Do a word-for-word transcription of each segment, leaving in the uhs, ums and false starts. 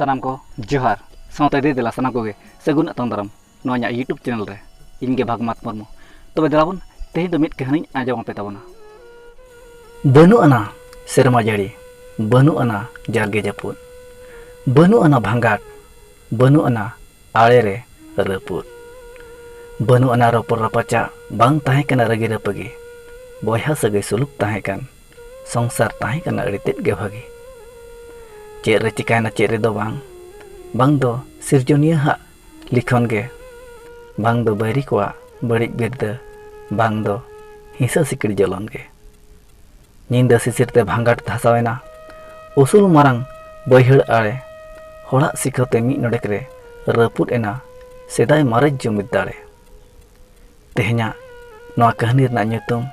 ᱥᱟᱱᱟᱢ ᱠᱚ ᱡᱚᱦᱟᱨ, ᱥᱟᱶᱛᱮ ᱫᱮ ᱫᱮᱞᱟ ᱥᱟᱱᱟᱢ ᱠᱚᱜᱮ ᱥᱟᱹᱜᱩᱱ ᱟᱛᱟᱝ ᱫᱟᱨᱟᱢ ᱱᱚᱣᱟ ᱤᱧᱟᱹᱜ YouTube ᱪᱮᱱᱮᱞ ᱨᱮ᱾ ᱤᱧ ᱜᱮ ᱵᱷᱟᱜᱽᱢᱟᱛ ᱢᱩᱨᱢᱩ᱾ ᱛᱚᱵᱮ ᱫᱮᱞᱟ ᱵᱚᱱ, ᱛᱮᱦᱮᱧ ᱫᱚ ᱢᱤᱫ ᱠᱟᱹᱦᱱᱤᱧ ᱟᱸᱡᱚᱢ ᱟᱯᱮ ᱛᱟᱵᱚᱱᱟ᱾ ᱵᱟᱹᱱᱩᱜ ᱟᱱᱟ ᱥᱮᱨᱢᱟ ᱡᱟᱹᱲᱤ, ᱵᱟᱹᱱᱩᱜ ᱟᱱᱟ ᱡᱟᱨᱜᱮ ᱡᱟᱹᱯᱩᱫ, ᱵᱟᱹᱱᱩᱜ ᱟᱱᱟ ᱵᱷᱟᱸᱜᱟᱴ, ᱵᱟᱹᱱᱩᱜ ᱟᱱᱟ ᱟᱲᱮ ᱨᱮ ᱨᱟᱹᱯᱩᱫ, ᱵᱟᱹᱱᱩᱜ ᱟᱱᱟ ᱨᱚᱯᱚᱲ ᱨᱟᱯᱟᱪᱟᱜ, ᱵᱟᱝ ᱛᱟᱦᱮᱸ ᱠᱟᱱᱟ ᱨᱟᱹᱜᱤ ᱨᱟᱹᱯᱟᱹᱜᱤ᱾ ᱵᱚᱭᱦᱟ ᱥᱟᱹᱜᱟᱹᱭ ᱥᱩᱞᱩᱠ ᱛᱟᱦᱮᱸ ᱠᱟᱱ, ᱥᱚᱝᱥᱟᱨ ᱛᱟᱦᱮᱸ ᱠᱟᱱᱟ ᱟᱹᱰᱤ ᱛᱮᱫ ᱜᱮ ᱵᱷᱟᱹᱜᱤ᱾ ᱪᱮᱫ ᱨᱮ ᱪᱤᱠᱟᱭᱮᱱᱟ ᱪᱮᱫ ᱨᱮᱫᱚ ᱵᱟᱝ, ᱵᱟᱝ ᱫᱚ ᱥᱤᱨᱡᱚᱱᱤᱭᱟᱹ ᱦᱟᱜ ᱞᱤᱠᱷᱚᱱ ᱜᱮ, ᱵᱟᱝ ᱫᱚ ᱵᱟᱹᱭᱨᱤ ᱠᱚᱣᱟᱜ ᱵᱟᱹᱲᱤᱡ ᱵᱤᱨᱫᱟᱹ, ᱵᱟᱝ ᱫᱚ ᱦᱤᱸᱥᱟᱹ ᱥᱤᱠᱲ ᱡᱚᱞᱚᱱ ᱜᱮ᱾ ᱧᱤᱫᱟᱹ ᱥᱤᱥᱤᱨ ᱛᱮ ᱵᱷᱟᱸᱜᱟᱴ ᱫᱷᱟᱥᱟᱣ ᱮᱱᱟ ᱩᱥᱩᱞ ᱢᱟᱨᱟᱝ ᱵᱟᱹᱭᱦᱟᱹᱲ ᱟᱲᱮ᱾ ᱦᱚᱲᱟᱜ ᱥᱤᱠᱷᱟᱹᱣ ᱛᱮ ᱢᱤᱫ ᱱᱚᱰᱮᱠ ᱨᱮ ᱨᱟᱹᱯᱩᱫ ᱮᱱᱟ ᱥᱮᱫᱟᱭ ᱢᱟᱨᱮ ᱡᱩᱢᱤᱫ ᱫᱟᱲᱮ᱾ ᱛᱮᱦᱮᱧᱟᱜ ᱱᱚᱣᱟ ᱠᱟᱹᱦᱱᱤ ᱨᱮᱱᱟᱜ ᱧᱩᱛᱩᱢ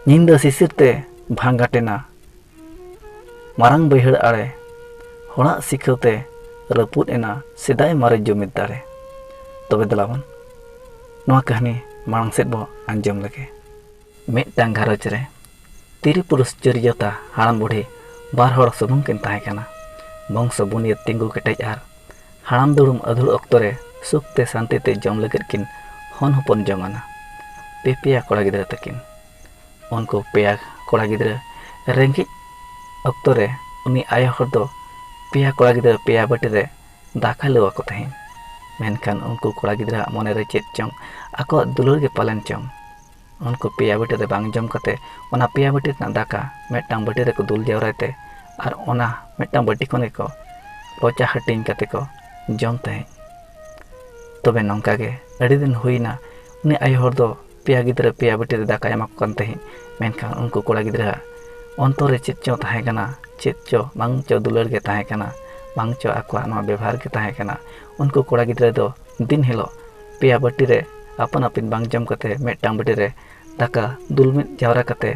ᱧᱤᱫᱟᱹ ᱥᱤᱥᱤᱨ ᱛᱮ ᱵᱷᱟᱸᱜᱟᱴ ᱮᱱᱟ ᱢᱟᱨᱟᱝ ᱵᱟᱹᱭᱦᱟᱹᱲ ᱟᱲᱮ᱾ ᱦᱚᱲᱟᱜ ᱥᱤᱠᱷᱟᱹᱣ ᱛᱮ ᱨᱟᱹᱯᱩᱫ ᱮᱱᱟ ᱥᱮᱫᱟᱭ ᱢᱟᱨᱮ ᱡᱩᱢᱤᱫ ᱫᱟᱲᱮ᱾ ᱛᱚᱵᱮ ᱫᱮᱞᱟ ᱵᱚᱱ, ᱱᱚᱣᱟ ᱠᱟᱹᱦᱱᱤ ᱢᱟᱲᱟᱝ ᱥᱮᱫ ᱵᱚ ᱟᱸᱡᱚᱢ ᱞᱮᱜᱮ᱾ ᱢᱤᱫᱴᱟᱝ ᱜᱷᱟᱨᱚᱸᱡᱽ ᱨᱮ ᱛᱤᱨᱤ ᱯᱩᱨᱩᱥ ᱪᱟᱹᱨᱤᱡᱚᱛᱟ ᱦᱟᱲᱟᱢ ᱵᱩᱰᱷᱤ ᱵᱟᱨ ᱦᱚᱲ ᱥᱩᱢᱩᱝ ᱠᱤᱱ ᱛᱟᱦᱮᱸ ᱠᱟᱱᱟ᱾ ᱵᱚᱝᱥᱚ ᱵᱩᱱᱤᱭᱟᱹᱫ ᱛᱤᱸᱜᱩ ᱠᱮᱴᱮᱡ ᱟᱨ ᱦᱟᱲᱟᱢ ᱫᱩᱲᱩᱢ ᱟᱹᱫᱷᱩᱲ ᱚᱠᱛᱚ ᱨᱮ ᱥᱩᱠ ᱛᱮ ᱥᱟᱱᱛᱤ ᱛᱮ ᱡᱚᱢ ᱞᱟᱹᱜᱤᱫ ᱠᱤᱱ ᱦᱚᱱ ᱦᱚᱯᱚᱱ ᱡᱚᱝ ᱟᱱᱟ᱾ ᱯᱮ ᱯᱮᱭᱟ ᱠᱚᱲᱟ ᱜᱤᱫᱽᱨᱟᱹ ᱛᱟᱹᱠᱤᱱ᱾ ᱩᱱᱠᱩ ᱯᱮᱭᱟ ᱠᱚᱲᱟ ᱜᱤᱫᱽᱨᱟᱹ ᱨᱮᱸᱜᱮᱡ ᱚᱠᱛᱚ ᱨᱮ ᱩᱱᱤ ᱟᱭᱳ ᱦᱚᱲ ᱫᱚ ᱯᱮᱭᱟ ᱠᱚᱲᱟ ᱜᱤᱫᱽᱨᱟᱹ ᱯᱮᱭᱟ ᱵᱟᱹᱴᱤ ᱨᱮ ᱫᱟᱠᱟ ᱞᱩ ᱟᱠᱚ ᱛᱟᱦᱮᱸᱫ᱾ ᱢᱮᱱᱠᱷᱟᱱ ᱩᱱᱠᱩ ᱠᱚᱲᱟ ᱜᱤᱫᱽᱨᱟᱹᱣᱟᱜ ᱢᱚᱱᱮ ᱨᱮ ᱪᱮᱫ ᱪᱚᱝ ᱟᱠᱚᱣᱟᱜ ᱫᱩᱞᱟᱹᱲ ᱜᱮ ᱯᱟᱞᱮᱱ ᱪᱚᱝ᱾ ᱩᱱᱠᱩ ᱯᱮᱭᱟ ᱵᱟᱹᱴᱤ ᱨᱮ ᱵᱟᱝ ᱡᱚᱢ ᱠᱟᱛᱮ ᱚᱱᱟ ᱯᱮᱭᱟ ᱵᱟᱹᱴᱤ ᱨᱮᱱᱟᱜ ᱫᱟᱠᱟ ᱢᱤᱫᱴᱟᱝ ᱵᱟᱹᱴᱤ ᱨᱮᱠᱚ ᱫᱩᱞ ᱡᱟᱣᱨᱟᱭ ᱛᱮ ᱟᱨ ᱚᱱᱟ ᱢᱤᱫᱴᱟᱝ ᱵᱟᱹᱴᱤ ᱠᱷᱚᱱ ᱜᱮᱠᱚ ᱞᱚᱪᱟ ᱦᱟᱹᱴᱤᱧ ᱠᱟᱛᱮ ᱠᱚ ᱡᱚᱢ ᱛᱟᱦᱮᱸᱫ᱾ ᱛᱚᱵᱮ ᱱᱚᱝᱠᱟ ᱜᱮ ᱟᱹᱰᱤ ᱫᱤᱱ ᱦᱩᱭᱱᱟ᱾ ᱩᱱᱤ ᱟᱭᱳ ᱦᱚᱲ ᱫᱚ ᱯᱮᱭᱟ ᱜᱤᱫᱽᱨᱟᱹ ᱯᱮᱭᱟ ᱵᱟᱹᱴᱤ ᱨᱮ ᱫᱟᱠᱟᱭ ᱮᱢᱟ ᱠᱚ ᱠᱟᱱ ᱛᱟᱦᱮᱸᱫ᱾ ᱢᱮᱱᱠᱷᱟᱱ ᱩᱱᱠᱩ ᱠᱚᱲᱟ ᱜᱤᱫᱽᱨᱟᱹᱣᱟᱜ ᱚᱱᱛᱚᱨ ᱨᱮ ᱪᱮᱫ ᱪᱚ ᱛᱟᱦᱮᱸ ᱠᱟᱱᱟ, ᱪᱮᱫ ᱪᱚ ᱵᱟᱝ ᱪᱚ ᱫᱩᱞᱟᱹᱲ ᱜᱮ ᱛᱟᱦᱮᱸ ᱠᱟᱱᱟ, ᱵᱟᱝ ᱪᱚ ᱟᱠᱚᱣᱟᱜ ᱱᱚᱣᱟ ᱵᱮᱵᱷᱟᱨ ᱜᱮ ᱛᱟᱦᱮᱸ ᱠᱟᱱᱟ᱾ ᱩᱱᱠᱩ ᱠᱚᱲᱟ ᱜᱤᱫᱽᱨᱟᱹ ᱫᱚ ᱫᱤᱱ ᱦᱤᱞᱳᱜ ᱯᱮᱭᱟ ᱵᱟᱹᱴᱤ ᱨᱮ ᱟᱯᱟᱱ ᱟᱹᱯᱤᱱ ᱵᱟᱝ ᱡᱚᱢ ᱠᱟᱛᱮ ᱢᱤᱫᱴᱟᱝ ᱵᱟᱹᱴᱤ ᱨᱮ ᱫᱟᱠᱟ ᱫᱩᱞ ᱢᱤᱫ ᱡᱟᱣᱨᱟ ᱠᱟᱛᱮ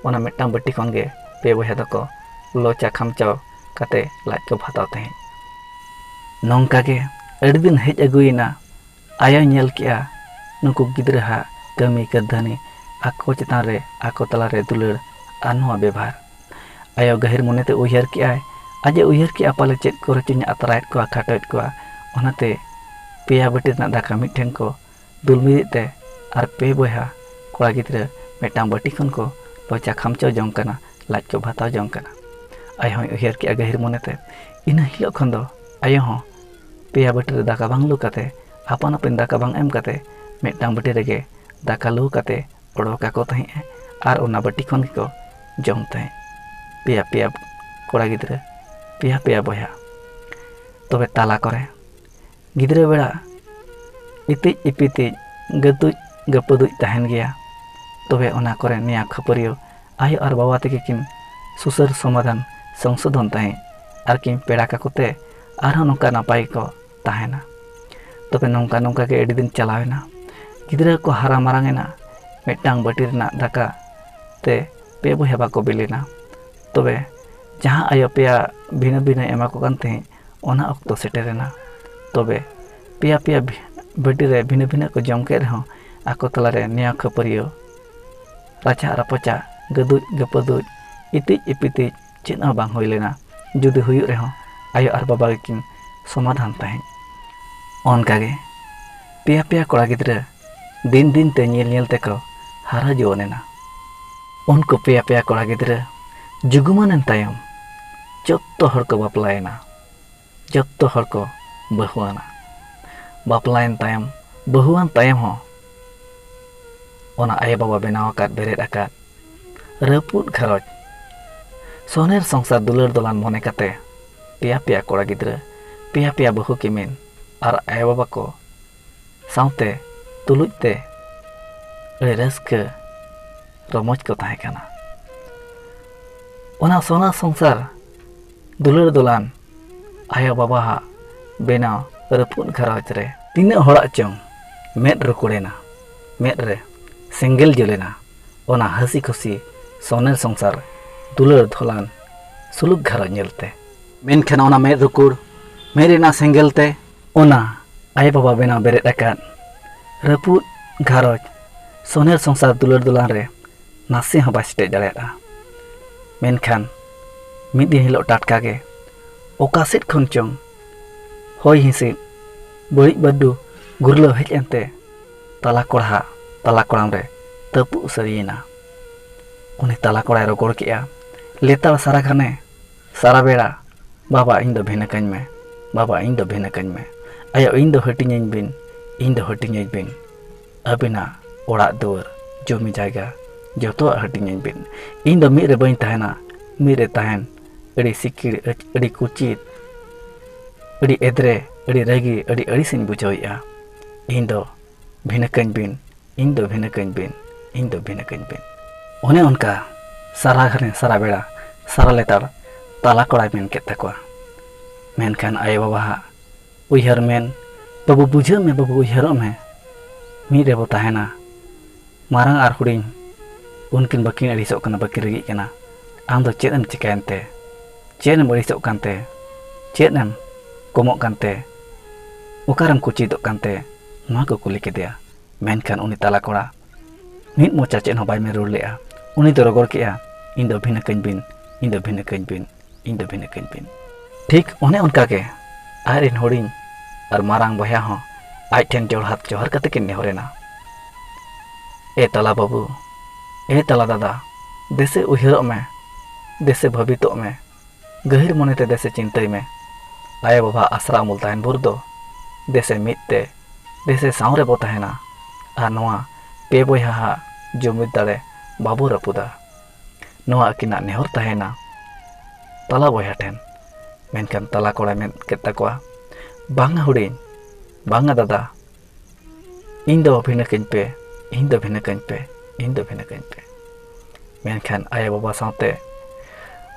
ᱚᱱᱟ ᱢᱤᱫᱴᱟᱝ ᱵᱟᱹᱴᱤ ᱠᱷᱚᱱ ᱜᱮ ᱯᱮ ᱵᱚᱭᱦᱟ ᱫᱚᱠᱚ ᱞᱚᱪᱟ ᱠᱷᱟᱢᱪᱟᱣ ᱠᱟᱛᱮ ᱞᱟᱡ ᱠᱚ ᱵᱷᱟᱛᱟᱣ ᱛᱟᱦᱮᱸᱫ᱾ ᱱᱚᱝᱠᱟ ᱜᱮ ᱟᱹᱰᱤ ᱫᱤᱱ ᱦᱮᱡ ᱟᱹᱜᱩᱭᱮᱱᱟ᱾ ᱟᱭᱳᱭ ᱧᱮᱞ ᱠᱮᱜᱼᱟ ᱱᱩᱠᱩ ᱜᱤᱫᱽᱨᱟᱹ ᱦᱟᱜ ᱠᱟᱹᱢᱤ ᱠᱟᱹᱨᱫᱷᱟᱹᱱᱤ, ᱟᱠᱚ ᱪᱮᱛᱟᱱ ᱨᱮ ᱟᱠᱚ ᱛᱟᱞᱟᱨᱮ ᱫᱩᱞᱟᱹᱲ ᱟᱨ ᱱᱚᱣᱟ ᱵᱮᱵᱷᱟᱨ᱾ ᱟᱭᱳ ᱜᱟᱹᱦᱤᱨ ᱢᱚᱱᱮᱛᱮ ᱩᱭᱦᱟᱹᱨ ᱠᱮᱜᱼᱟᱭ, ᱟᱡ ᱮ ᱩᱭᱦᱟᱹᱨ ᱠᱮᱜᱼᱟ, ᱯᱟᱞᱮ ᱪᱮᱫ ᱠᱚᱨᱮ ᱪᱚᱧ ᱟᱛᱨᱟᱭᱮᱫ ᱠᱚᱣᱟ, ᱠᱷᱟᱴᱚᱭᱮᱫ ᱠᱚᱣᱟ᱾ ᱚᱱᱟᱛᱮ ᱯᱮᱭᱟ ᱵᱟᱹᱴᱤ ᱨᱮᱱᱟᱜ ᱫᱟᱠᱟ ᱢᱤᱫ ᱴᱷᱮᱱ ᱠᱚ ᱫᱩᱞ ᱢᱤᱫ ᱛᱮ ᱟᱨ ᱯᱮ ᱵᱚᱭᱦᱟ ᱠᱚᱲᱟ ᱜᱤᱫᱽᱨᱟᱹ ᱢᱤᱫᱴᱟᱝ ᱵᱟᱹᱴᱤ ᱠᱷᱚᱱ ᱠᱚ ᱞᱚᱪᱟ ᱠᱷᱟᱢᱪᱟᱣ ᱡᱚᱝ ᱠᱟᱱᱟ, ᱞᱟᱡ ᱠᱚ ᱵᱷᱟᱛᱟᱣ ᱡᱚᱝ ᱠᱟᱱᱟ᱾ ᱟᱡ ᱦᱚᱸᱭ ᱩᱭᱦᱟᱹᱨ ᱠᱮᱜᱼᱟ ᱜᱟᱹᱦᱤᱨ ᱢᱚᱱᱮᱛᱮ᱾ ᱤᱱᱟᱹ ᱦᱤᱞᱳᱜ ᱠᱷᱚᱱ ᱫᱚ ᱟᱭᱳ ᱦᱚᱸ ᱯᱮᱭᱟ ᱵᱟᱹᱴᱤ ᱨᱮ ᱫᱟᱠᱟ ᱵᱟᱝ ᱞᱩ ᱠᱟᱛᱮ, ᱟᱯᱟᱱ ᱟᱹᱯᱤᱱ ᱫᱟᱠᱟ ᱵᱟᱝ ᱮᱢ ᱠᱟᱛᱮ, ᱢᱤᱫᱴᱟᱝ ᱵᱟᱹᱴᱤ ᱨᱮᱜᱮ ᱫᱟᱠᱟ ᱞᱩ ᱠᱟᱛᱮ ᱚᱰᱚᱠ ᱟᱠᱚ ᱛᱟᱦᱮᱸᱫ ᱟᱨ ᱚᱱᱟ ᱵᱟᱹᱴᱤ ᱠᱷᱚᱱ ᱜᱮᱠᱚ ᱡᱚᱢ ᱛᱟᱦᱮᱸᱫ᱾ ᱯᱮᱭᱟ ᱯᱮᱭᱟ ᱠᱚᱲᱟ ᱜᱤᱫᱽᱨᱟᱹ, ᱯᱮᱭᱟ ᱯᱮᱭᱟ ᱵᱚᱭᱦᱟ᱾ ᱛᱚᱵᱮ ᱛᱟᱞᱟ ᱠᱚᱨᱮ ᱜᱤᱫᱽᱨᱟᱹ ᱵᱮᱲᱟ ᱤᱛᱤᱡ ᱤᱯᱤᱛᱤᱡ, ᱜᱟᱹᱫᱩᱡ ᱜᱟᱹᱯᱟᱹᱫᱩᱡ ᱛᱟᱦᱮᱱ ᱜᱮᱭᱟ᱾ ᱛᱚᱵᱮ ᱚᱱᱟ ᱠᱚᱨᱮ ᱱᱮᱭᱟ ᱠᱷᱟᱹᱯᱟᱹᱨᱤᱭᱟᱹ ᱟᱭᱳ ᱟᱨ ᱵᱟᱵᱟ ᱛᱮᱜᱮ ᱠᱤᱱ ᱥᱩᱥᱟᱹᱨ ᱥᱚᱢᱟᱫᱷᱟᱱ ᱥᱚᱝᱥᱳᱫᱷᱚᱱ ᱛᱟᱦᱮᱸᱫ ᱟᱨ ᱠᱤᱱ ᱯᱮᱲᱟ ᱠᱟᱠᱚ ᱛᱮ ᱟᱨᱦᱚᱸ ᱱᱚᱝᱠᱟ ᱱᱟᱯᱟᱭ ᱜᱮᱠᱚ ᱛᱟᱦᱮᱱᱟ᱾ ᱛᱚᱵᱮ ᱱᱚᱝᱠᱟ ᱱᱚᱝᱠᱟ ᱜᱮ ᱟᱹᱰᱤ ᱫᱤᱱ ᱪᱟᱞᱟᱣ ᱮᱱᱟ᱾ ᱜᱤᱫᱽᱨᱟᱹ ᱠᱚ ᱦᱟᱨᱟ ᱢᱟᱨᱟᱝ ᱮᱱᱟ᱾ ᱢᱤᱫᱴᱟᱝ ᱵᱟᱹᱴᱤ ᱨᱮᱱᱟᱜ ᱫᱟᱠᱟ ᱛᱮ ᱯᱮ ᱵᱚᱭᱦᱟ ᱵᱟᱠᱚ ᱵᱤᱞᱤᱱᱟ᱾ ᱛᱚᱵᱮ ᱡᱟᱦᱟᱸ ᱟᱭᱳ ᱯᱮᱭᱟ ᱵᱷᱤᱱᱟᱹ ᱵᱷᱤᱱᱟᱹ ᱮᱢᱟ ᱠᱚ ᱠᱟᱱ ᱛᱟᱦᱮᱸᱫ, ᱚᱱᱟ ᱚᱠᱛᱚ ᱥᱮᱴᱮᱨᱮᱱᱟ᱾ ᱛᱚᱵᱮ ᱯᱮᱭᱟ ᱯᱮᱭᱟ ᱵᱷᱤ-, ᱵᱟᱹᱴᱤ ᱨᱮ ᱵᱷᱤᱱᱟᱹ ᱵᱷᱤᱱᱟᱹ ᱠᱚ ᱡᱚᱢ ᱠᱮᱫ ᱨᱮᱦᱚᱸ, ᱟᱠᱚ ᱛᱟᱞᱟᱨᱮ ᱱᱮᱭᱟᱣ ᱠᱷᱟᱹᱯᱟᱹᱨᱤᱭᱟᱹ, ᱨᱟᱪᱟᱜ ᱨᱟᱯᱚᱪᱟᱜ, ᱜᱟᱹᱫᱩᱡ ᱜᱟᱹᱯᱟᱹᱫᱩᱡ, ᱤᱛᱤᱡ ᱤᱯᱤᱛᱤᱡ ᱪᱮᱫ ᱦᱚᱸ ᱵᱟᱝ ᱦᱩᱭ ᱞᱮᱱᱟ᱾ ᱡᱩᱫᱤ ᱦᱩᱭᱩᱜ ᱨᱮᱦᱚᱸ, ᱟᱭᱳ ᱟᱨ ᱵᱟᱵᱟ ᱜᱮᱠᱤᱱ ᱥᱚᱢᱟᱫᱷᱟᱱ ᱛᱟᱦᱮᱸᱫ᱾ ᱚᱱᱠᱟᱜᱮ ᱯᱮᱭᱟ ᱯᱮᱭᱟ ᱠᱚᱲᱟ ᱜᱤᱫᱽᱨᱟᱹ ᱫᱤᱱ ᱫᱤᱱ ᱛᱮ ᱧᱮᱞ ᱧᱮᱞ ᱛᱮᱠᱚ ᱦᱟᱨᱟ ᱡᱩᱣᱟᱹᱱ ᱮᱱᱟ᱾ ᱩᱱᱠᱩ ᱯᱮᱭᱟ ᱯᱮᱭᱟ ᱠᱚᱲᱟ ᱜᱤᱫᱽᱨᱟᱹ ᱡᱩᱜᱩᱢᱟᱱ ᱮᱱ ᱛᱟᱭᱚᱢ, ᱡᱚᱛᱚ ᱦᱚᱲ ᱠᱚ ᱵᱟᱯᱞᱟᱭᱮᱱᱟ᱾ ᱡᱚᱛᱚ ᱦᱚᱲ ᱠᱚ ᱵᱟᱹᱦᱩᱣᱟᱱᱟ᱾ ᱵᱟᱯᱞᱟᱭᱮᱱ ᱛᱟᱭᱚᱢ, ᱵᱟᱹᱦᱩᱣᱟᱱ ᱛᱟᱭᱚᱢ ᱦᱚᱸ ᱚᱱᱟ ᱟᱭᱳ ᱵᱟᱵᱟ ᱵᱮᱱᱟᱣ ᱟᱠᱟᱫ, ᱵᱮᱨᱮᱫ ᱟᱠᱟᱫ ᱨᱟᱹᱯᱩᱫ ᱜᱷᱟᱨᱚᱸᱡᱽ, ᱥᱚᱱᱮᱨ ᱥᱚᱝᱥᱟᱨ ᱫᱩᱞᱟᱹᱲ ᱫᱚᱞᱟᱱ ᱢᱚᱱᱮ ᱠᱟᱛᱮ ᱯᱮᱭᱟ ᱯᱮᱭᱟ ᱠᱚᱲᱟ ᱜᱤᱫᱽᱨᱟᱹ, ᱯᱮᱭᱟ ᱯᱮᱭᱟ ᱵᱟᱹᱦᱩ ᱠᱤᱢᱤᱱ ᱟᱨ ᱟᱭᱳ ᱵᱟᱵᱟ ᱠᱚ ᱥᱟᱶᱛᱮ ᱛᱩᱞᱩᱡ ᱛᱮ ᱟᱹᱰᱤ ᱨᱟᱹᱥᱠᱟᱹ ᱨᱚᱢᱚᱡᱽ ᱠᱚ ᱛᱟᱦᱮᱸ ᱠᱟᱱᱟ᱾ ᱚᱱᱟ ᱥᱚᱱᱟ ᱥᱚᱝᱥᱟᱨ ᱫᱩᱞᱟᱹᱲ ᱫᱚᱞᱟᱱ ᱟᱭᱳ ᱵᱟᱵᱟᱣᱟᱜ ᱵᱮᱱᱟᱣ ᱨᱟᱹᱯᱩᱫ ᱜᱷᱟᱨᱚᱸᱡᱽ ᱨᱮ ᱛᱤᱱᱟᱹᱜ ᱦᱚᱲᱟᱜ ᱪᱚᱝ ᱢᱮᱫ ᱨᱩᱠᱩᱲᱮᱱᱟ, ᱢᱮᱫ ᱨᱮ ᱥᱮᱸᱜᱮᱞ ᱡᱩᱞᱮᱱᱟ᱾ ᱚᱱᱟ ᱦᱟᱹᱥᱤ ᱠᱷᱩᱥᱤ ᱥᱚᱱᱮᱨ ᱥᱚᱝᱥᱟᱨ ᱫᱩᱞᱟᱹᱲ ᱫᱷᱚᱞᱟᱱ ᱥᱩᱞᱩᱠ ᱜᱷᱟᱨᱚᱸᱡᱽ ᱧᱮᱞᱛᱮ᱾ ᱢᱮᱱᱠᱷᱟᱱ ᱚᱱᱟ ᱢᱮᱫ ᱨᱩᱠᱩᱲ, ᱢᱮᱫ ᱨᱮᱱᱟᱜ ᱥᱮᱸᱜᱮᱞ ᱛᱮ ᱚᱱᱟ ᱟᱭᱳ ᱵᱟᱵᱟ ᱵᱮᱱᱟᱣ ᱵᱮᱨᱮᱫ ᱟᱠᱟᱫ ᱨᱟᱹᱯᱩᱫ ᱜᱷᱟᱨᱚᱸᱡᱽ ᱥᱚᱱᱮᱨ ᱥᱚᱝᱥᱟᱨ ᱫᱩᱞᱟᱹᱲ ᱫᱚᱞᱟᱱ ᱨᱮ ᱱᱟᱥᱮ ᱦᱚᱸ ᱵᱟᱭ ᱥᱮᱴᱮᱡ ᱫᱟᱲᱮᱭᱟᱫᱼᱟ᱾ ᱢᱮᱱᱠᱷᱟᱱ ᱢᱤᱫ ᱫᱤᱱ ᱦᱤᱞᱳᱜ ᱴᱟᱴᱠᱟ ᱜᱮ ᱚᱠᱟ ᱥᱮᱫ ᱠᱷᱚᱱ ᱪᱚᱝ ᱦᱚᱭ ᱦᱤᱸᱥᱤᱫ ᱵᱟᱹᱲᱤᱡ ᱵᱟᱹᱨᱰᱩ ᱜᱩᱨᱞᱟᱹᱣ ᱦᱮᱡ ᱮᱱᱛᱮ ᱛᱟᱞᱟ ᱠᱚᱲᱦᱟ ᱛᱟᱞᱟ ᱠᱚᱲᱟᱢ ᱨᱮ ᱛᱟᱹᱯᱩᱜ ᱥᱟᱹᱨᱤᱭᱮᱱᱟ᱾ ᱩᱱᱤ ᱛᱟᱞᱟ ᱠᱚᱲᱟᱭ ᱨᱚᱜᱚᱲ ᱠᱮᱜᱼᱟ, ᱞᱮᱛᱟᱲ ᱥᱟᱨᱟ ᱜᱷᱟᱱᱮ ᱥᱟᱨᱟ ᱵᱮᱲᱟ, "ᱵᱟᱵᱟ, ᱤᱧ ᱫᱚ ᱵᱷᱤᱱᱟᱹ ᱠᱟᱹᱧ ᱢᱮ, ᱵᱟᱵᱟ, ᱤᱧ ᱫᱚ ᱵᱷᱤᱱᱟᱹ ᱠᱟᱹᱧ ᱢᱮ, ᱟᱭᱳ, ᱤᱧ ᱫᱚ ᱦᱟᱹᱴᱤᱧᱟᱹᱧ ᱵᱤᱱ, ᱤᱧ ᱫᱚ ᱦᱟᱹᱴᱤᱧᱟᱹᱧ ᱵᱤᱱ, ᱟᱹᱵᱤᱱᱟᱜ ᱚᱲᱟᱜ ᱫᱩᱣᱟᱹᱨ, ᱡᱚᱢᱤ ᱡᱟᱭᱜᱟ, ᱡᱚᱛᱚᱣᱟᱜ ᱦᱟᱹᱴᱤᱧᱟᱹᱧ ᱵᱤᱱ, ᱤᱧ ᱫᱚ ᱢᱤᱫ ᱨᱮ ᱵᱟᱹᱧ ᱛᱟᱦᱮᱱᱟ, ᱢᱤᱫ ᱨᱮ ᱛᱟᱦᱮᱱ ᱟᱹᱰᱤ ᱥᱤᱠᱤᱲ, ᱟᱹᱰᱤ ᱠᱩᱪᱤᱛ, ᱟᱹᱰᱤ ᱮᱫᱽᱨᱮ, ᱟᱹᱰᱤ ᱨᱟᱹᱜᱤ, ᱟᱹᱰᱤ ᱟᱹᱲᱤᱥᱤᱧ ᱵᱩᱡᱷᱟᱹᱣᱮᱫᱼᱟ, ᱤᱧ ᱫᱚ ᱵᱷᱤᱱᱟᱹ ᱠᱟᱹᱧ ᱵᱤᱱ, ᱤᱧ ᱫᱚ ᱵᱷᱤᱱᱟᱹ ᱠᱟᱹᱧ ᱵᱤᱱ, ᱤᱧ ᱫᱚ ᱵᱷᱤᱱᱟᱹ ᱠᱟᱹᱧ ᱵᱤᱱ᱾" ᱚᱱᱮ ᱚᱱᱠᱟ ᱥᱟᱨᱟ ᱜᱷᱟᱱᱮ ᱥᱟᱨᱟ ᱵᱮᱲᱟ ᱥᱟᱨᱟ ᱞᱮᱛᱟᱲ ᱛᱟᱞᱟ ᱠᱚᱲᱟᱭ ᱢᱮᱱ ᱠᱮᱫ ᱛᱟᱠᱚᱣᱟ᱾ ᱢᱮᱱᱠᱷᱟᱱ ᱟᱭᱳ ᱵᱟᱵᱟᱣᱟᱜ ᱩᱭᱦᱟᱹᱨ ᱢᱮᱱ, "ᱵᱟᱹᱵᱩ, ᱵᱩᱡᱷᱟᱹᱜ ᱢᱮ ᱵᱟᱹᱵᱩ, ᱩᱭᱦᱟᱹᱨᱚᱜ ᱢᱮ, ᱢᱤᱫ ᱨᱮᱵᱚ ᱛᱟᱦᱮᱱᱟ, ᱢᱟᱨᱟᱝ ᱟᱨ ᱦᱩᱰᱤᱧ ᱩᱱᱠᱤᱱ ᱵᱟᱹᱠᱤᱱ ᱟᱹᱲᱤᱥᱚᱜ ᱠᱟᱱᱟ, ᱵᱟᱹᱠᱤᱱ ᱨᱟᱹᱜᱤᱜ ᱠᱟᱱᱟ, ᱟᱢ ᱫᱚ ᱪᱮᱫ ᱮᱢ ᱪᱤᱠᱟᱹᱭᱮᱱ ᱛᱮ? ᱪᱮᱫ ᱮᱢ ᱟᱹᱲᱤᱥᱚᱜ ᱠᱟᱱᱛᱮ? ᱪᱮᱫ ᱮᱢ ᱠᱚᱢᱚᱜ ᱠᱟᱱᱛᱮ? ᱚᱠᱟᱨᱮᱢ ᱠᱩᱪᱤᱛᱚᱜ ᱠᱟᱱᱛᱮ?" ᱱᱚᱣᱟ ᱠᱚ ᱠᱩᱞᱤ ᱠᱮᱫᱮᱭᱟ᱾ ᱢᱮᱱᱠᱷᱟᱱ ᱩᱱᱤ ᱛᱟᱞᱟ ᱠᱚᱲᱟ ᱢᱤᱫ ᱢᱚᱪᱟ ᱪᱮᱫ ᱦᱚᱸ ᱵᱟᱭ ᱢᱮᱱ ᱨᱩᱣᱟᱹᱲ ᱞᱮᱫᱼᱟ᱾ ᱩᱱᱤ ᱫᱚ ᱨᱚᱜᱚᱲ ᱠᱮᱫᱼᱟ, "ᱤᱧ ᱫᱚ ᱵᱷᱤᱱᱟᱹ ᱠᱟᱹᱧ ᱵᱤᱱ, ᱤᱧ ᱫᱚ ᱵᱷᱤᱱᱟᱹ ᱠᱟᱹᱧ ᱵᱤᱱ, ᱤᱧ ᱫᱚ ᱵᱷᱤᱱᱟᱹ ᱠᱟᱹᱧ ᱵᱤᱱ᱾" ᱴᱷᱤᱠ ᱚᱱᱮ ᱚᱱᱠᱟ ᱜᱮ ᱟᱡ ᱨᱮᱱ ᱦᱩᱰᱤᱧ ᱟᱨ ᱢᱟᱨᱟᱝ ᱵᱚᱭᱦᱟ ᱦᱚᱸ ᱟᱡ ᱴᱷᱮᱱ ᱡᱚᱲᱦᱟᱛ ᱡᱚᱦᱟᱨ ᱠᱟᱛᱮ ᱠᱤᱱ ᱱᱮᱦᱚᱨ ᱮᱱᱟ, "ᱮ ᱛᱟᱞᱟ ᱵᱟᱹᱵᱩ, ᱮ ᱛᱟᱞᱟ ᱫᱟᱫᱟ, ᱫᱮᱥᱮ ᱩᱭᱦᱟᱹᱨᱚᱜ ᱢᱮ, ᱫᱮᱥᱮ ᱵᱷᱟᱹᱵᱤᱛᱚᱜ ᱢᱮ, ᱜᱟᱹᱦᱤᱨ ᱢᱚᱱᱮᱛᱮ ᱫᱮᱥᱮ ᱪᱤᱱᱛᱟᱹᱭ ᱢᱮ᱾ ᱟᱭᱳ ᱵᱟᱵᱟ ᱟᱥᱨᱟ ᱩᱢᱩᱞ ᱛᱟᱦᱮᱱ ᱵᱷᱳᱨ ᱫᱚ ᱫᱮᱥᱮ ᱢᱤᱫ ᱛᱮ, ᱫᱮᱥᱮ ᱥᱟᱶ ᱨᱮᱵᱚ ᱛᱟᱦᱮᱱᱟ ᱟᱨ ᱱᱚᱣᱟ ᱯᱮ ᱵᱚᱭᱦᱟ ᱦᱟᱜ ᱡᱩᱢᱤᱫ ᱫᱟᱲᱮ ᱵᱟᱵᱚ ᱨᱟᱹᱯᱩᱫᱟ᱾" ᱱᱚᱣᱟ ᱟᱹᱠᱤᱱᱟᱜ ᱱᱮᱦᱚᱨ ᱛᱟᱦᱮᱱᱟ ᱛᱟᱞᱟ ᱵᱚᱭᱦᱟ ᱴᱷᱮᱱ᱾ ᱢᱮᱱᱠᱷᱟᱱ ᱛᱟᱞᱟ ᱠᱚᱲᱟᱭ ᱢᱮᱱ ᱠᱮᱫ ᱛᱟᱠᱚᱣᱟ, "ᱵᱟᱝᱟ ᱦᱩᱰᱤᱧ, ᱵᱟᱝᱟ ᱫᱟᱫᱟ, ᱤᱧ ᱫᱚ ᱵᱷᱤᱱᱟᱹ ᱠᱟᱹᱧ ᱯᱮ, ᱤᱧ ᱫᱚ ᱵᱷᱤᱱᱟᱹ ᱠᱟᱹᱧ ᱯᱮ, ᱤᱧ ᱫᱚ ᱵᱷᱤᱱᱟᱹ ᱠᱟᱹᱧ ᱯᱮ᱾" ᱢᱮᱱᱠᱷᱟᱱ ᱟᱭᱳ ᱵᱟᱵᱟ ᱥᱟᱶᱛᱮ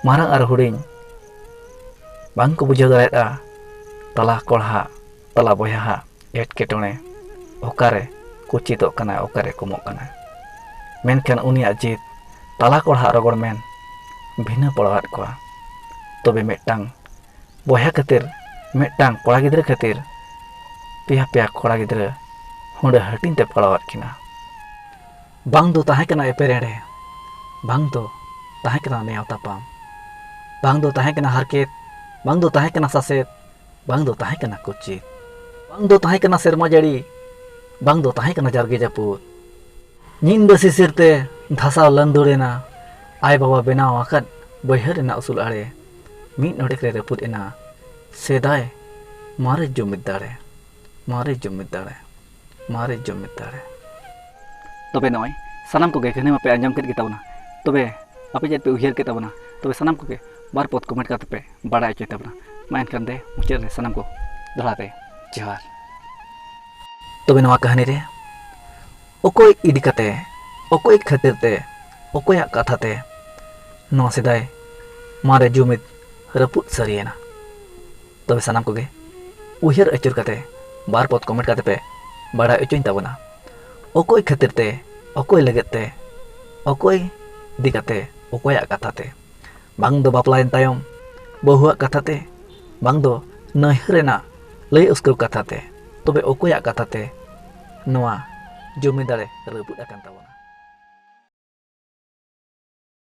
ᱢᱟᱨᱟᱝ ᱟᱨ ᱦᱩᱰᱤᱧ ᱵᱟᱝ ᱠᱚ ᱵᱩᱡᱷᱟᱹᱣ ᱫᱟᱲᱮᱭᱟᱜᱼᱟ ᱛᱟᱞᱟ ᱠᱚᱲᱦᱟ, ᱛᱟᱞᱟ ᱵᱚᱭᱦᱟ ᱦᱟᱜ ᱮᱴᱠᱮᱴᱚᱬᱮ, ᱚᱠᱟᱨᱮ ᱠᱩᱪᱤᱛᱚᱜ ᱠᱟᱱᱟᱭ, ᱚᱠᱟᱨᱮ ᱠᱚᱢᱚᱜ ᱠᱟᱱᱟᱭ᱾ ᱢᱮᱱᱠᱷᱟᱱ ᱩᱱᱤᱭᱟᱜ ᱡᱤᱫ ᱛᱟᱞᱟ ᱠᱚᱲᱦᱟ ᱨᱚᱜᱚᱲ ᱢᱮᱱ ᱵᱷᱤᱱᱟᱹ ᱯᱟᱲᱟᱣᱟᱫ ᱠᱚᱣᱟ᱾ ᱛᱚᱵᱮ ᱢᱤᱫᱴᱟᱝ ᱵᱚᱭᱦᱟ ᱠᱷᱟᱹᱛᱤᱨ, ᱢᱤᱫᱴᱟᱝ ᱠᱚᱲᱟ ᱜᱤᱫᱽᱨᱟᱹ ᱠᱷᱟᱹᱛᱤᱨ ᱯᱮᱭᱟ ᱯᱮᱭᱟ ᱠᱚᱲᱟ ᱜᱤᱫᱽᱨᱟᱹ ᱦᱩᱸᱰᱟᱹ ᱦᱟᱹᱴᱤᱧ ᱛᱮ ᱯᱟᱲᱟᱣᱟᱫ ᱠᱤᱱᱟ᱾ ᱵᱟᱝ ᱫᱚ ᱛᱟᱦᱮᱸ ᱠᱟᱱᱟ ᱮᱯᱮᱨ ᱮᱸᱰᱮ, ᱵᱟᱝ ᱫᱚ ᱛᱟᱦᱮᱸ ᱠᱟᱱᱟ ᱱᱮᱭᱟᱣ ᱛᱟᱯᱟᱢ, ᱵᱟᱝ ᱫᱚ ᱛᱟᱦᱮᱸ ᱠᱟᱱᱟ ᱦᱟᱨᱠᱮᱛ, ᱵᱟᱝ ᱫᱚ ᱛᱟᱦᱮᱸ ᱠᱟᱱᱟ ᱥᱟᱥᱮᱛ, ᱵᱟᱝ ᱫᱚ ᱛᱟᱦᱮᱸ ᱠᱟᱱᱟ ᱠᱩᱪᱤᱛ, ᱵᱟᱝ ᱫᱚ ᱛᱟᱦᱮᱸ ᱠᱟᱱᱟ ᱥᱮᱨᱢᱟ ᱡᱟᱹᱲᱤ, ᱵᱟᱝ ᱫᱚ ᱛᱟᱦᱮᱸ ᱠᱟᱱᱟ ᱡᱟᱨᱜᱮ ᱡᱟᱹᱯᱩᱫ᱾ ᱧᱤᱫᱟᱹ ᱥᱤᱥᱤᱨ ᱛᱮ ᱫᱷᱟᱥᱟᱣ ᱞᱟᱹᱱᱫᱩᱲ ᱮᱱᱟ ᱟᱭ ᱵᱟᱵᱟ ᱵᱮᱱᱟᱣ ᱟᱠᱟᱫ ᱵᱟᱹᱭᱦᱟᱹᱲ ᱨᱮᱱᱟᱜ ᱩᱥᱩᱞ ᱟᱲᱮ᱾ ᱢᱤᱫ ᱱᱚᱰᱮᱠ ᱨᱮ ᱨᱟᱹᱯᱩᱫ ᱮᱱᱟ ᱥᱮᱫᱟᱭ ᱢᱟᱨᱮ ᱡᱩᱢᱤᱫ ᱫᱟᱲᱮ, ᱢᱟᱨᱮ ᱡᱩᱢᱤᱫ ᱫᱟᱲᱮ, ᱢᱟᱨᱮ ᱡᱩᱢᱤᱫ ᱫᱟᱲᱮ᱾ ᱛᱚᱵᱮ ᱱᱚᱜᱼᱚᱭ ᱥᱟᱱᱟᱢ ᱠᱚᱜᱮ ᱠᱟᱹᱦᱱᱤ ᱢᱟᱯᱮ ᱟᱸᱡᱚᱢ ᱠᱮᱫ ᱜᱮᱛᱟ ᱵᱚᱱᱟ᱾ ᱛᱚᱵᱮ ᱟᱯᱮ ᱪᱮᱫ ᱯᱮ ᱩᱭᱦᱟᱹᱨ ᱠᱮᱫ ᱛᱟᱵᱚᱱᱟ? ᱛᱚᱵᱮ ᱥᱟᱱᱟᱢ ᱠᱚᱜᱮ ᱵᱟᱨ ᱯᱚᱫ ᱠᱚᱢᱮᱱᱴ ᱠᱟᱛᱮ ᱯᱮ ᱵᱟᱲᱟᱭ ᱦᱚᱪᱚᱭ ᱛᱟᱵᱚᱱᱟ᱾ ᱢᱟ ᱮᱱᱠᱷᱟᱱ ᱫᱮ ᱢᱩᱪᱟᱹᱫ ᱨᱮ ᱥᱟᱱᱟᱢ ᱠᱚ ᱫᱚᱦᱲᱟ ᱛᱮ ᱡᱚᱦᱟᱨ᱾ ᱛᱚᱵᱮ ᱱᱚᱣᱟ ᱠᱟᱹᱦᱱᱤ ᱨᱮ ᱚᱠᱚᱭ ᱤᱫᱤ ᱠᱟᱛᱮ, ᱚᱠᱚᱭ ᱠᱷᱟᱹᱛᱤᱨ ᱛᱮ, ᱚᱠᱚᱭᱟᱜ ᱠᱟᱛᱷᱟ ᱛᱮ ᱱᱚᱣᱟ ᱥᱮᱫᱟᱭ ᱢᱟᱨᱮ ᱡᱩᱢᱤᱫ ᱨᱟᱹᱯᱩᱫ ᱥᱟᱹᱨᱤᱭᱮᱱᱟ? ᱛᱚᱵᱮ ᱥᱟᱱᱟᱢ ᱠᱚᱜᱮ ᱩᱭᱦᱟᱹᱨ ᱟᱹᱪᱩᱨ ᱠᱟᱛᱮ ᱵᱟᱨ ᱯᱚᱫ ᱠᱚᱢᱮᱱᱴ ᱠᱟᱛᱮ ᱯᱮ ᱵᱟᱲᱟᱭ ᱦᱚᱪᱚᱧ ᱛᱟᱵᱚᱱᱟ᱾ ᱚᱠᱚᱭ ᱠᱷᱟᱹᱛᱤᱨ ᱛᱮ, ᱚᱠᱚᱭ ᱞᱟᱹᱜᱤᱫ ᱛᱮ, ᱚᱠᱚᱭ ᱤᱫᱤ ᱠᱟᱛᱮ, ᱚᱠᱚᱭᱟᱜ ᱠᱟᱛᱷᱟ ᱛᱮ? ᱵᱟᱝ ᱫᱚ ᱵᱟᱯᱞᱟᱭᱮᱱ ᱛᱟᱭᱚᱢ ᱵᱟᱹᱦᱩᱣᱟᱜ ᱠᱟᱛᱷᱟ ᱛᱮ, ᱵᱟᱝ ᱫᱚ ᱱᱟᱹᱭᱦᱟᱹᱨ ᱨᱮᱱᱟᱜ ᱞᱟᱹᱭ ᱩᱥᱠᱟᱹᱣ ᱠᱟᱛᱷᱟ ᱛᱮ᱾ ᱛᱚᱵᱮ ᱚᱠᱚᱭᱟᱜ ᱠᱟᱛᱷᱟ ᱛᱮ ᱱᱚᱣᱟ ᱡᱩᱢᱤ ᱫᱟᱲᱮ ᱨᱟᱹᱯᱩᱫ ᱟᱠᱟᱱ ᱛᱟᱵᱚᱱᱟ?